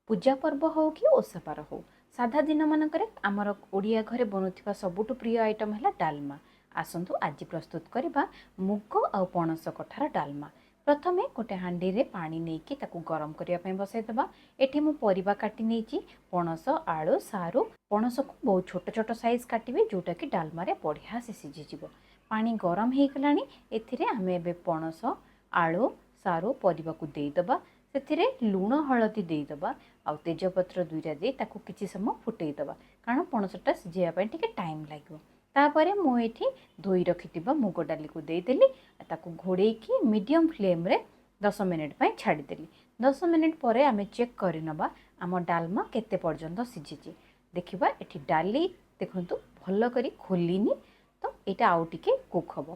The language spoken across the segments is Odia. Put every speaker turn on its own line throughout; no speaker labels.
ପୂଜା ପର୍ବ ହେଉ କି ଓଷାବାର ହେଉ, ସାଧା ଦିନମାନଙ୍କରେ ଆମର ଓଡ଼ିଆ ଘରେ ବନୁଥିବା ସବୁଠୁ ପ୍ରିୟ ଆଇଟମ୍ ହେଲା ଡାଲମା। ଆସନ୍ତୁ, ଆଜି ପ୍ରସ୍ତୁତ କରିବା ମୁଗ ଆଉ ପଣସ କଠାର ଡାଲମା। ପ୍ରଥମେ ଗୋଟେ ହାଣ୍ଡିରେ ପାଣି ନେଇକି ତାକୁ ଗରମ କରିବା ପାଇଁ ବସାଇଦେବା। ଏଠି ମୁଁ ପରିବା କାଟି ନେଇଛି, ପଣସ, ଆଳୁ, ସାରୁ। ପଣସକୁ ବହୁତ ଛୋଟ ଛୋଟ ସାଇଜ୍ କାଟିବେ, ଯେଉଁଟାକି ଡାଲମାରେ ବଢ଼ିଆ ସେ ସିଝିଯିବ। ପାଣି ଗରମ ହେଇଗଲାଣି। ଏଥିରେ ଆମେ ଏବେ ପଣସ, ଆଳୁ, ସାରୁ ପରିବାକୁ ଦେଇଦେବା। ସେଥିରେ ଲୁଣ, ହଳଦୀ ଦେଇଦେବା ଆଉ ତେଜପତ୍ର ଦୁଇଟା ଦେଇ ତାକୁ କିଛି ସମୟ ଫୁଟେଇ ଦେବା, କାରଣ ପଣସଟା ସିଝେଇବା ପାଇଁ ଟିକେ ଟାଇମ୍ ଲାଗିବ। ତାପରେ ମୁଁ ଏଠି ଧୋଇ ରଖିଥିବା ମୁଗ ଡାଲିକୁ ଦେଇଦେଲି। ତାକୁ ଘୋଡ଼େଇକି ମିଡ଼ିୟମ୍ ଫ୍ଲେମ୍ରେ 10 ମିନିଟ୍ ପାଇଁ ଛାଡ଼ିଦେଲି। 10 ମିନିଟ୍ ପରେ ଆମେ ଚେକ୍ କରିନେବା ଆମ ଡାଲମା କେତେ ପର୍ଯ୍ୟନ୍ତ ସିଝିଛି। ଦେଖିବା, ଏଠି ଡାଲି ଦେଖନ୍ତୁ ଭଲ କରି ଖୋଲିନି, ତ ଏଇଟା ଆଉ ଟିକେ କୁକ୍ ହେବ।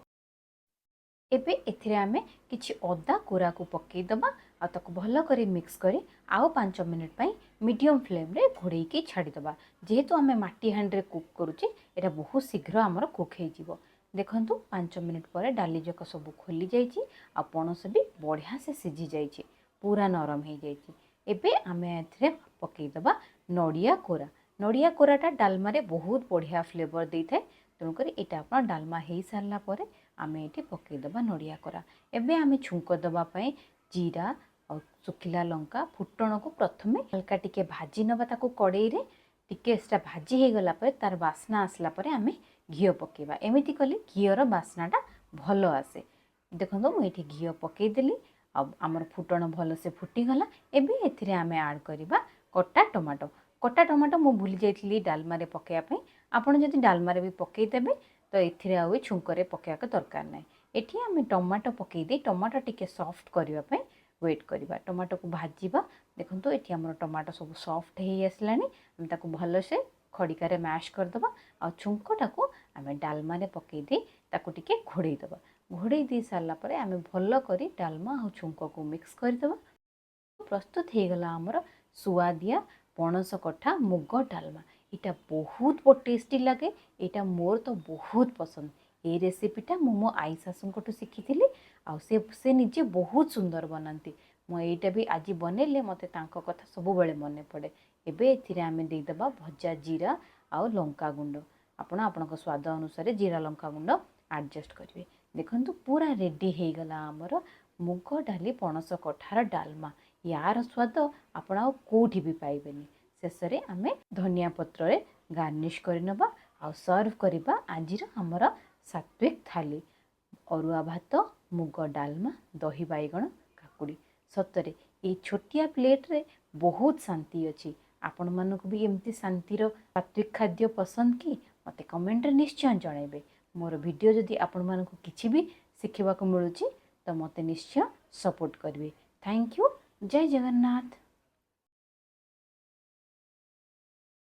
ଏବେ ଏଥିରେ ଆମେ କିଛି ଅଦା କୋରାକୁ ପକାଇଦେବା ଆଉ ତାକୁ ଭଲ କରି ମିକ୍ସ କରି ଆଉ 5 ମିନିଟ୍ ପାଇଁ ମିଡ଼ିୟମ୍ ଫ୍ଲେମ୍ରେ ଘୋଡ଼େଇକି ଛାଡ଼ିଦେବା। ଯେହେତୁ ଆମେ ମାଟି ହାଣ୍ଡିରେ କୁକ୍ କରୁଛେ, ଏଇଟା ବହୁତ ଶୀଘ୍ର ଆମର କୁକ୍ ହେଇଯିବ। ଦେଖନ୍ତୁ, 5 ମିନିଟ୍ ପରେ ଡାଲି ଯାକ ସବୁ ଖୋଲି ଯାଇଛି ଆଉ ପଣସ ବି ବଢ଼ିଆ ସେ ସିଝି ଯାଇଛି, ପୁରା ନରମ ହେଇଯାଇଛି। ଏବେ ଆମେ ଏଥିରେ ପକାଇଦେବା ନଡ଼ିଆ କୋରା। ନଡ଼ିଆ କୋରାଟା ଡାଲମାରେ ବହୁତ ବଢ଼ିଆ ଫ୍ଲେଭର୍ ଦେଇଥାଏ। ତେଣୁକରି ଏଇଟା ଆପଣ ଡାଲମା ହେଇସାରିଲା ପରେ ଆମେ ଏଇଠି ପକାଇଦେବା ନଡ଼ିଆ କୋରା। ଏବେ ଆମେ ଛୁଙ୍କ ଦେବା ପାଇଁ ଜିରା ଆଉ ଶୁଖିଲା ଲଙ୍କା ଫୁଟଣକୁ ପ୍ରଥମେ ହାଲକା ଟିକେ ଭାଜି ନେବା। ତାକୁ କଡ଼େଇରେ ଟିକେ ସେଟା ଭାଜି ହେଇଗଲା ପରେ, ତାର ବାସ୍ନା ଆସିଲା ପରେ ଆମେ ଘିଅ ପକାଇବା। ଏମିତି କଲେ ଘିଅର ବାସ୍ନାଟା ଭଲ ଆସେ। ଦେଖନ୍ତୁ, ମୁଁ ଏଇଠି ଘିଅ ପକାଇଦେଲି ଆଉ ଆମର ଫୁଟଣ ଭଲସେ ଫୁଟିଗଲା। ଏବେ ଏଥିରେ ଆମେ ଆଡ଼୍ କରିବା କଟା ଟମାଟୋ। କଟା ଟମାଟୋ ମୁଁ ଭୁଲି ଯାଇଥିଲି ଡାଲମାରେ ପକାଇବା ପାଇଁ। ଆପଣ ଯଦି ଡାଲମାରେ ବି ପକାଇଦେବେ, ତ ଏଥିରେ ଆଉ ଛୁଙ୍କରେ ପକାଇବାକୁ ଦରକାର ନାହିଁ। ଏଠି ଆମେ ଟମାଟୋ ପକାଇ ଦେଇ ଟମାଟୋ ଟିକେ ସଫ୍ଟ କରିବା ପାଇଁ ୱେଟ୍ କରିବା, ଟମାଟୋକୁ ଭାଜିବା। ଦେଖନ୍ତୁ, ଏଠି ଆମର ଟମାଟୋ ସବୁ ସଫ୍ଟ ହେଇ ଆସିଲାଣି। ଆମେ ତାକୁ ଭଲସେ ଖଡ଼ିକାରେ ମ୍ୟାଶ୍ କରିଦେବା ଆଉ ଛୁଙ୍କଟାକୁ ଆମେ ଡାଲମାରେ ପକାଇ ଦେଇ ତାକୁ ଟିକେ ଘୋଡ଼େଇ ଦେବା। ଘୋଡ଼େଇ ଦେଇ ସାରିଲା ପରେ ଆମେ ଭଲ କରି ଡାଲମା ଆଉ ଛୁଙ୍କକୁ ମିକ୍ସ କରିଦେବା। ପ୍ରସ୍ତୁତ ହେଇଗଲା ଆମର ସୁଆଦିଆ ପଣସ କଠା ମୁଗ ଡାଲମା। ଏଇଟା ବହୁତ ଟେଷ୍ଟି ଲାଗେ। ଏଇଟା ମୋର ତ ବହୁତ ପସନ୍ଦ। ଏଇ ରେସିପିଟା ମୁଁ ମୋ ଆଈ ଶାଶୁଙ୍କଠୁ ଶିଖିଥିଲି ଆଉ ସେ ନିଜେ ବହୁତ ସୁନ୍ଦର ବନାନ୍ତି। ମୁଁ ଏଇଟା ବି ଆଜି ବନେଇଲେ ମୋତେ ତାଙ୍କ କଥା ସବୁବେଳେ ମନେ ପଡ଼େ। ଏବେ ଏଥିରେ ଆମେ ଦେଇଦେବା ଭଜା ଜିରା ଆଉ ଲଙ୍କା ଗୁଣ୍ଡ। ଆପଣ ଆପଣଙ୍କ ସ୍ୱାଦ ଅନୁସାରେ ଜିରା, ଲଙ୍କା ଗୁଣ୍ଡ ଆଡ଼ଜଷ୍ଟ କରିବେ। ଦେଖନ୍ତୁ, ପୁରା ରେଡ଼ି ହେଇଗଲା ଆମର ମୁଗ ଡାଲି ପଣସ କଠାର ଡାଲମା। ୟାର ସ୍ୱାଦ ଆପଣ ଆଉ କେଉଁଠି ବି ପାଇବେନି। ଶେଷରେ ଆମେ ଧନିଆ ପତ୍ରରେ ଗାର୍ନିଶ୍ କରିନେବା ଆଉ ସର୍ଭ କରିବା ଆଜିର ଆମର ସାତ୍ୱିକ ଥାଲି, ଅରୁଆ ଭାତ, ମୁଗ ଡାଲମା, ଦହି ବାଇଗଣ, କାକୁଡ଼ି। ସତରେ ଏଇ ଛୋଟିଆ ପ୍ଲେଟ୍ରେ ବହୁତ ଶାନ୍ତି ଅଛି। ଆପଣମାନଙ୍କୁ ବି ଏମିତି ଶାନ୍ତିର ସାତ୍ୱିକ ଖାଦ୍ୟ ପସନ୍ଦ କି? ମୋତେ କମେଣ୍ଟରେ ନିଶ୍ଚୟ ଜଣାଇବେ। ମୋର ଭିଡ଼ିଓ ଯଦି ଆପଣମାନଙ୍କୁ କିଛି ବି ଶିଖିବାକୁ ମିଳୁଛି, ତ ମୋତେ ନିଶ୍ଚୟ ସପୋର୍ଟ କରିବେ। Thank you. Jay Jagannath.